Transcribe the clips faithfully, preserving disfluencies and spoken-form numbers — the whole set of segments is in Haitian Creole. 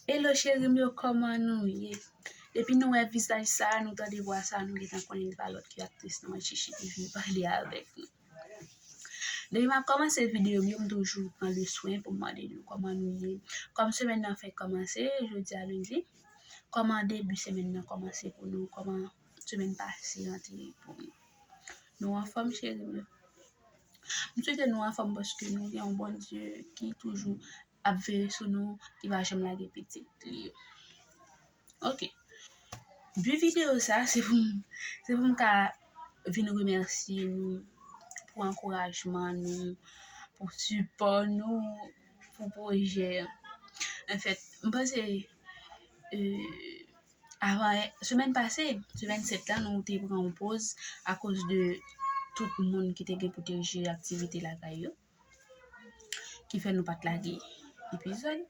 Hello cheri m yo, kòman nou ye? Depi nou wè vizaj sa, nou tande vwa sa, nou gentan konnen li pa lòt ke aktris nou an, Chichi, ki vin pale avèk nou. Depi m ap kòmanse videyo m yo, m toujou pran le swen pou m mande nou kòman nou ye. Kòm semèn nan fèk kòmanse, jodi a lendi, kòman debi semèn nan kòmanse pou nou, kòman semèn pase an te ye pou nou. Nou anfòm cheri m yo? M swete nou anfòm paske nou gen yon Bondye ki toujou ap veye sou nou, ki pa janm lage pitit li yo. Ok. Bi videyo sa, se pou m, se pou m ka vin remèsye nou pou ankourajman nou, pou sipò nou, pou pwojè. Anfèt, m panse, euh, avan, semèn pase, semèn sèt la, nou te pran yon poz akoz de tout moun ki te gen pou te jere aktivite lakay yo, ki fè nou pa t lage epizòd.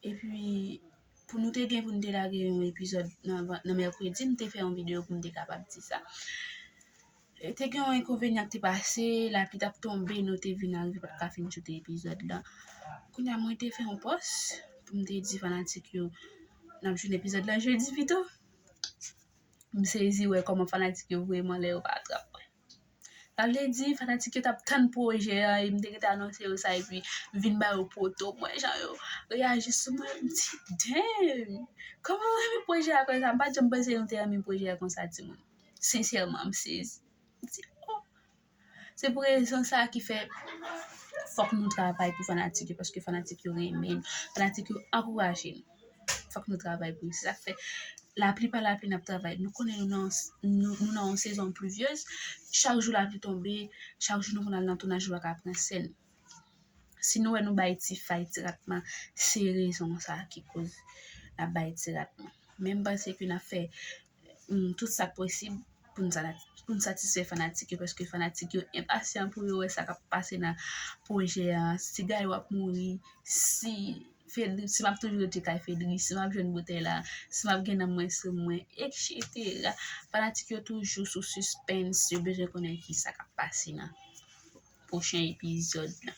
Epi, pou nou te gen pou nou te lage yon epizòd nan, nan mèkredi, m te fè yon videyo pou m te kapab di sa. E te gen yon enkonvenyan ki te pase, lapli t ap tonbe, nou te vin arive pa t ka fin choute epizòd la. Kounye a, mwen te fè yon pòs pou m te di fanatik yo, n ap jwenn epizòd la jedi pito. M sezi wè kòman fanatik yo voye m anlè, yo pa atrap mwen. Sa vle di, fanatik yo t ap tann pwojè a, e m te gentan anonse yo sa, epi vin ba yo poto, m wè jan yo reyaji sou mwen, m di, damn! Kòman yo renmen pwojè a konsa? M pa t janm panse nou te renmen pwojè a konsa, timoun. Sensèman, m sezi. M di, oh! Se pou rezon sa ki fè fòk nou travay pou fanatik yo, paske fanatik yo renmen n, fanatik yo ankouraje n. Fòk nou travay pou yo. Se sa k fè, lapli pa lapli, n ap travay. Nou konnen nou nan, nou, nou nan yon sezon plivyez, chak jou lapli tonbe, chak jou nou konn al nan tounaj, nou pa ka pran sèn. Si nou wè nou bay ti fay, ti ratman, se rezon sa ki koz n ap bay ti ratman. Men m panse ke n ap fè, mm, tout sa k posib pou n sa-, pou n satisfè fanatik yo, paske fanatik yo enpasyan pou yo wè sa k ap pase nan pwojè a, si Gayo ap mouri, si Fedri, si m ap toujou rete kay Fedri, si m ap jwenn boutèy la, si m ap gen nanm mwen sou mwen, etsetera. Fanatik yo toujou sou sispens, yo bezwen konnen ki sa k ap pase nan pwochen epizòd la.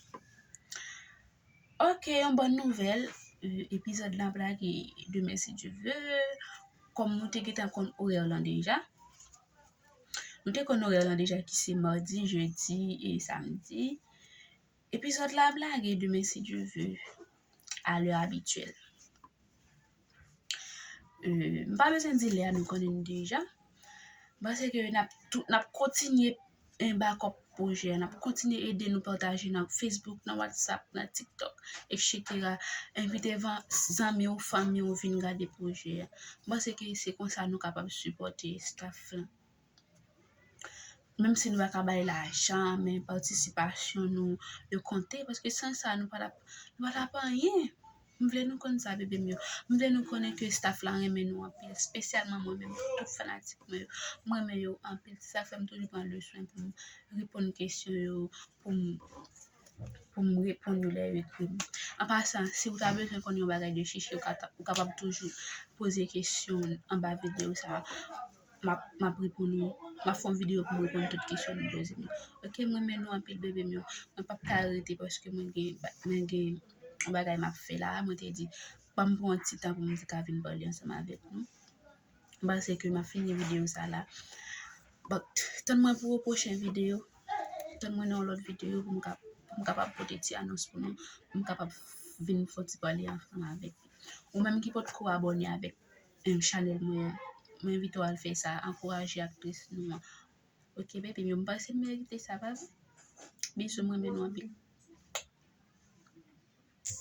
Ok, yon bòn nouvèl, euh, epizòd la ap lage demen si Dye vle, kòm nou te gentan konn orè lan deja. Nou te konn orè lan deja ki se madi, jedi e samdi. Epizòd la ap lage demen si Dye vle, a lè abityèl. Euh, m pa bezwen di lè a, nou konnen l deja. M panse ke n ap tou, n ap kontinye, eh, bakòp pwojè a, n ap kontinye ede nou pataje nan Facebook, nan WhatsApp, nan TikTok, etsetera. Envite van-, zanmi w, fanmi w vin gade pwojè a. M panse ke se konsa nou kapab sipòte staff lan. Menm si nou pa ka bay lajan, men patisipasyon nou, yo konte, paske san sa, nou pa t ap, nou pa t ap anyen. M vle nou konn sa, bebe m yo. M vle nou konnen ke staff la renmen nou anpil, espesyalman mwen menm, tout fanatik mwen yo. M renmen yo anpil. Se sa k fè m toujou pran le swen pou m reponn kesyon yo, pou m, pou m reponn yo lè yo ekri m. An pasan, si w ta bezwen konn yon bagay de Chichi, ou ka ta-, ou kapab toujou poze kesyon anba videyo sa a. M ap, m ap reponn ou. M ap fè yon videyo pou m reponn tout kesyon nou poze m yo. Ok, m renmen nou anpil, bebe m yo. Mwen p ap ka rete paske mwen gen, mwen gen yon bagay m ap fè la. Mwen te di, ban m pran yon ti tan pou m te ka vin pale ansanm avèk nou. M panse ke m ap fini videyo sa la. But, tann mwen pou yon pwochen videyo. Tann mwen nan yon lòt videyo pou m ka, pou m kapab pote ti anons pou nou. Pou m kapab vin fè yon ti pale ansanm avèk nou. Ou menm ki potko abòne avèk, em, chanèl mwen an, mwen envite w al fè sa, ankouraje aktris nou an. Ok, bebe m yo, m panse m merite sa, pa vre? Bizou, m renmen nou anpil.